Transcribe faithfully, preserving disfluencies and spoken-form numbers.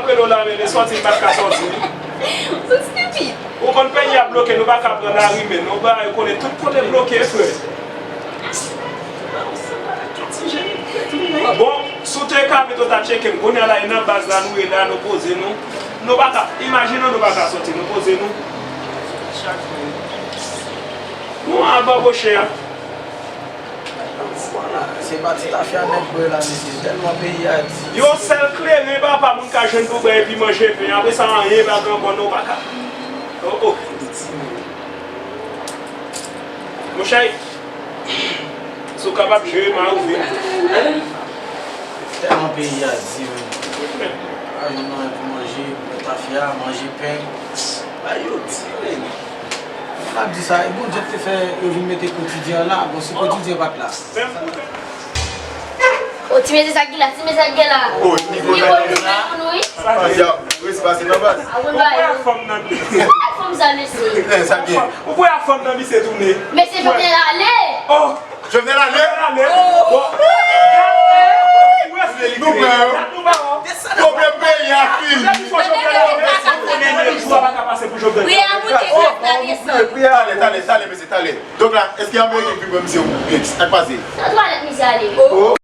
Apre nou la, men, sòti, m pa t ka sòti. Ou konn peyi a bloke, nou pa ka pran lari, men nou ba yo konnen tout kote bloke, frè. Bon, si w te ka met ou ta tcheke m, kounye a la, e nan baz la, nou ye la, nou poze nou. Nou pa ka, imajine w, nou pa ka sòti, nou poze nou. Nou anba woche a. Se pa ti tafya nèg bwè la, mesye. Tèlman peyi a di. Yon sèl kleren, papa, moun ka jwenn pou bwè epi manje pen. Apre sa, anyen pa gen ankò, non, pa ka. Oh, oh. Monchè, si w kapab jere, m a ouvri. Tèlman peyi a di, wi. Pa jwenn anyen pou manje, bwè tafya, manje pen. Ay, yo di, wi. Mwen ap di sa, e Bondye ki te fè yo vin mete kotidyen an la. Bon, si kotidyen pa t la. O, ti mesye, sa k gen la, ti mesye, sa k gen la? O, nivo. Nivo nou menm, nou, wi. Sa k gen? Resi pase nan baz. A, bon, bay. Ou kwè fanm nan misye? Ou kwè fanm sa, mesye? Sa k gen? Ou kwè fanm nan misye tounen? Mesye, Jovenel ale. O. Jovenel ale? Jovenel ale. Bon. Nou pran yo. Pwoblèm peyi a fini. Depi fò Jovenel ale, sa konnen de jou a pa ka pase pou Jovenel. Pri a moute, gaz la desann. Talè, talè, talè, mesye, talè. Donk la, èske Ameriken ki pran misye ou, sa k pase? Nan twalèt misye ale.